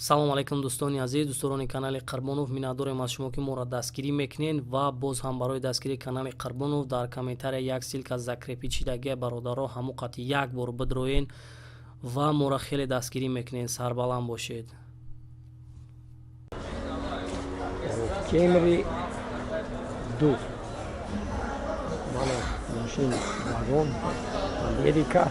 Салом алайкум, дӯстони азиз, дӯстдорони канали Қурбонов. Миннатдорем аз шумо, ки моро дастгирӣ мекунед, ва боз ҳам барои дастгирии канали Қурбонов дар комментария як ссылка закрепить шидагия, бародаро, ҳамон қати як бор бидроен ва моро хеле дастгирӣ мекунед. Сарбаланд бошед. Кемри ду, мана мошин, вагон, Америка.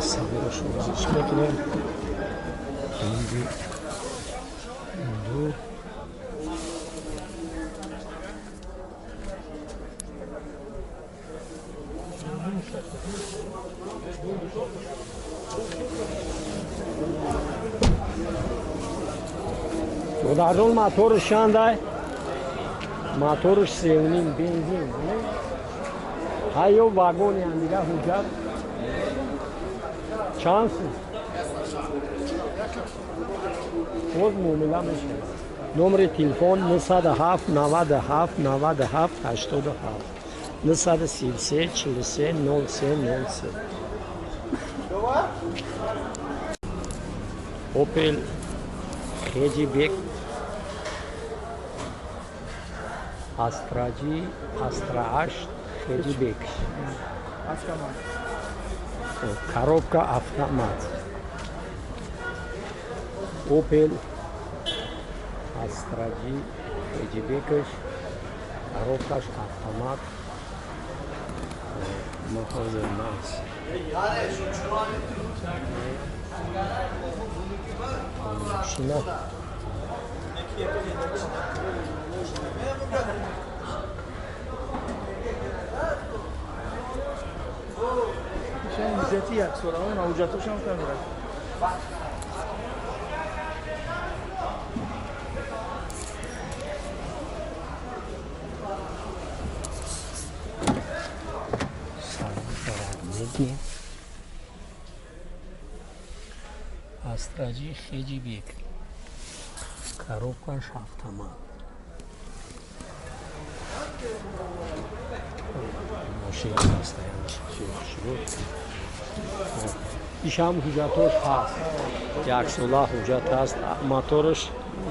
Саворашу варзиш мекунем. Кемри ду. Додарҷон, моторш чандай? Моторш севним, бензин. Ҳайё, вагони ҳамдига ҳуҷҷат чанд сум? Боз муомила мешавад. Номери телефон 907 97 97 87, 933 43 03 03. Опел хеҷибек Астра Ҷи, Астра 8 хеҷибек, коробка автомат. Опел Астра Ҷи хеҷибекаш, коробкаш автомат. Ҳозир нас машина. Ҳуҷҷати яксола, он ҳуҷҷатошам камера. Мебинем, Астра Ҷи хеҷибек, коробкаш автомат. Мошина состоянияш бисёр хушрӯ. Ишам ҳуҷҷатош ҳаст, яксола ҳуҷҷат ҳаст. Мотораш?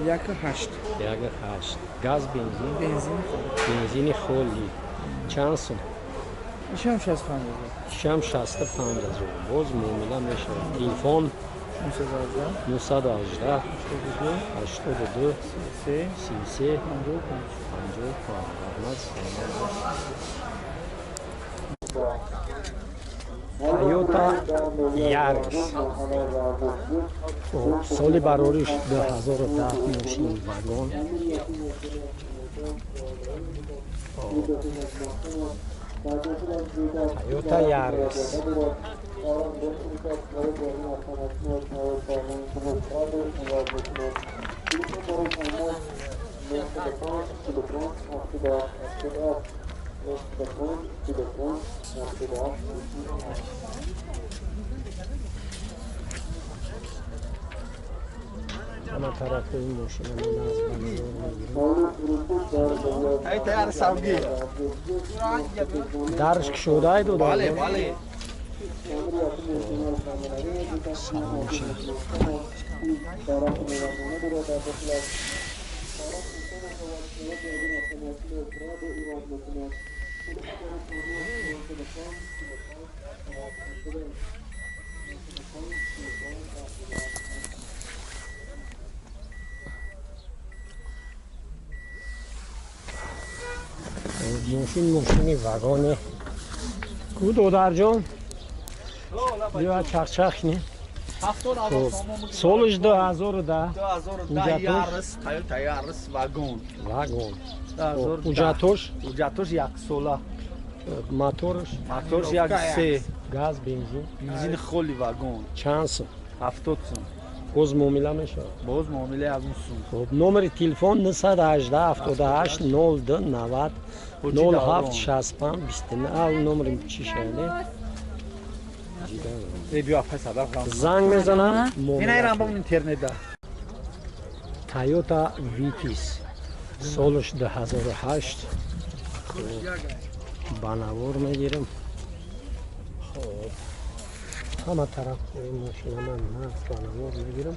1,8. 1,8. Газ, бензин? Бензин. Бензини холӣ. Чанд сум? Ишам 65 000. Ишам 65 000, боз муомила мешавад. Телефон? 918. 918 82 33 33 55. 55. Раҳмат, саломат бош. Тойота Ярис, соли барориш 2010, мошини вагон. Тойота Ярис. Ҳама тарафи ин мошина мо нағз ба назор мегирем. Дарш кушодай, дода? Бале. Салон шид. Мошин, мошини вагоне ку, додарҷон, биё, чахчах кунем. Солиш 2010. 2010 Ярс, Toyota Yaris вагон. Вагон. Ҳуҷҷатош? Ҳуҷҷатош як сола. Моторш? Моторш 1.3. Газ, бензин? Бензин холи вагон. Чанд сум? 70 сум. Боз муомила мешавад? Боз муомила аз он сум. Хуб, номери телефон 918 78 02 90 07 65 29. Номери чӣ шавад? Занг мезанам. Toyota Vitis солаш 2008. Ба навор мегирам. Хоб, ҳама тараф мошина ман ба навор мегирам.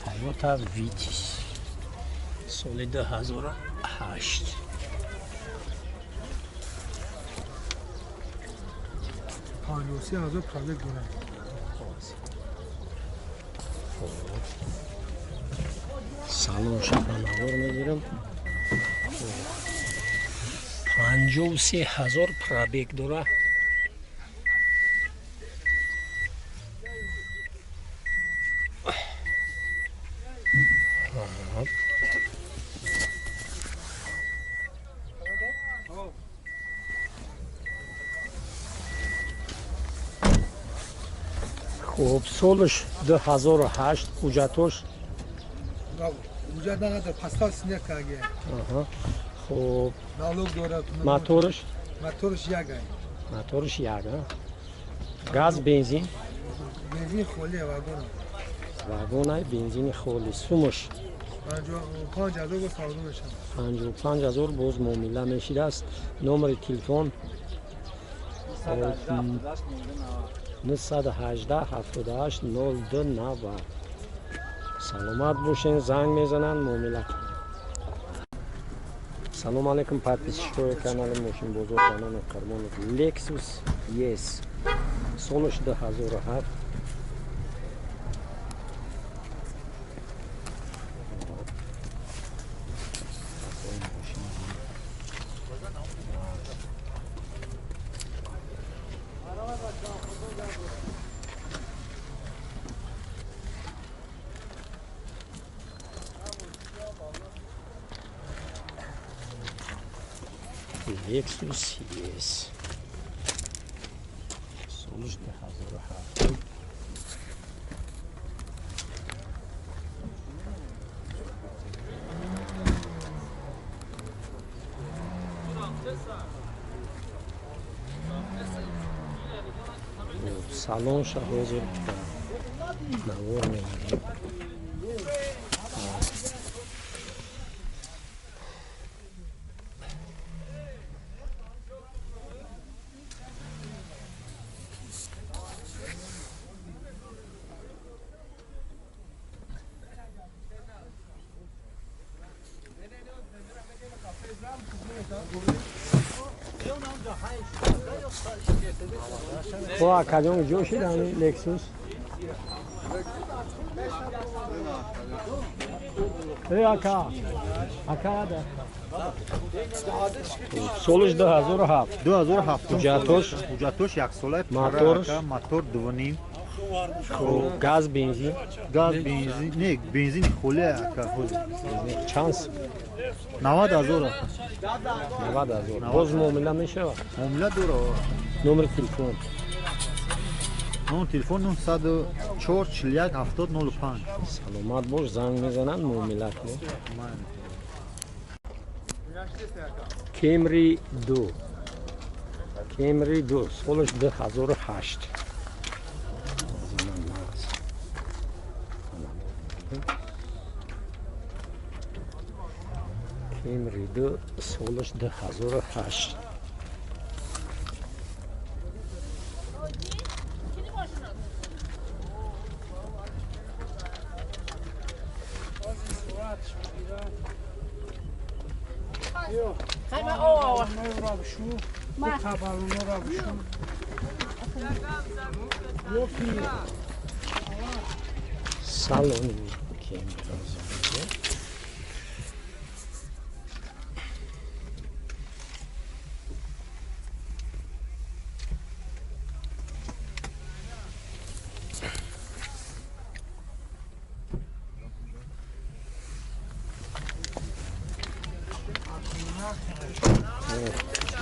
Toyota Vitis соли 2008. 53,000 пробег дорад. Салонша ба навор мегирам. 53,000 пробег дорад. Хуб, солаш 2008, ҳуҷҷатош? Ҳуҷҷат надорад, паспорт снег карда. Хуб, налог дорад. Моторш? Моторш як. Моторш як. Газ, бензин? Бензин холи вагон. Вагонай бензини холи. Сумаш? 55,000 боз савдо мешавад. 55,000 боз муомила мешидааст. Номери телефон 918 78 02 90. Саломат бошен, занг мезананд, муомила. Салом алейкум, подписчикои канали Мошинбозор ба номи Қурбонов. Lexus ES солаш 2007. Lexus ES солиш 2007. Салонша ҳозир навор мегирем. О, кадом ҷо шид ҳамин Lexus? Э, ака. Ака да. Солиш 2007. 2007. Ҳуҷҷатош? Ҳуҷҷатош як сола. Моторш? Мотор 2.5. Хуб, газ, бензин? Газ, бензин, не, бензини холи ака. Чанд? 90,000. 90,000. Боз муомила мешавад? Муомила дорад. Номери телефон? Номер телефон 904 41 70 05. Саломат бош, занг мезананд, муомила кунед. Camry 2. Camry 2, солаш 2008. Camry 2, солаш 2008. Салони Camry.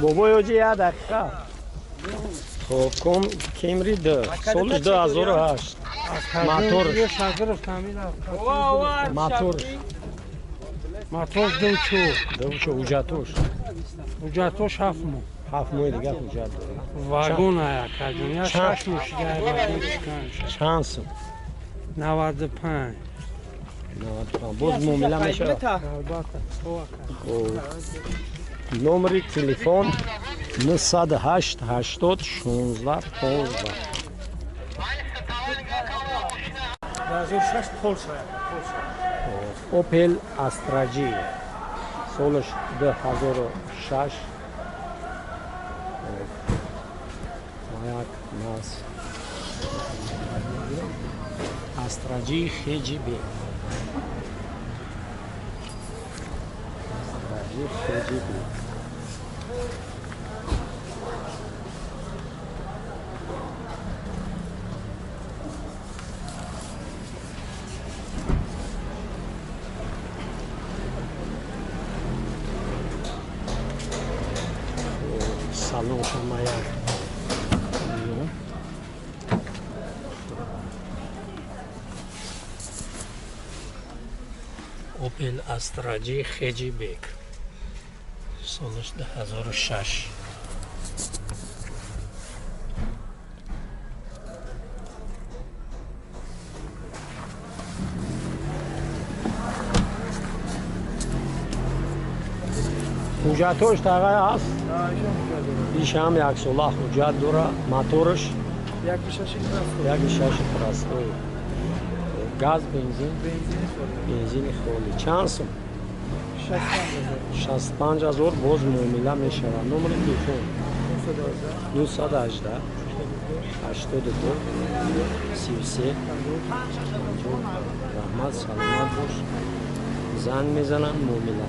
Бобой оҷи як дақиқа. Хоб, ком Кемри 2, соли 2008. Мотор. Мотор. Мотор 2.4. 2.4 ҳуҷҷатош. Ҳуҷҷатош 7 моҳ. 7 моҳи дигар ҳуҷҷат дорад. Вагон акаҷон, я 6 моҳ шида вагон. Чанд сум? 95. 95. Боз муомила мешавад? Албатта. Хоб. Номери телефон 908 80 16 15. 2006 Polsha. Opel Astra G. Солаш 2006. Маяк нас. Astra G HGB. Astra G HGB. Салон шамаяк. Opel Astra G Hatchback. Солаш 2006. Ҳуҷҷатош тағай ҳаст? Ишам яксола ҳуҷҷат дора. Мотораш 1.6 простой. Газ, бензин? Бензини холӣ. Чанд сум? 65 ҳазор. Боз муомила мешавад. Номери телефон 918 82 33 50. Раҳмат, саломат бош. Занг мезананд, муомила.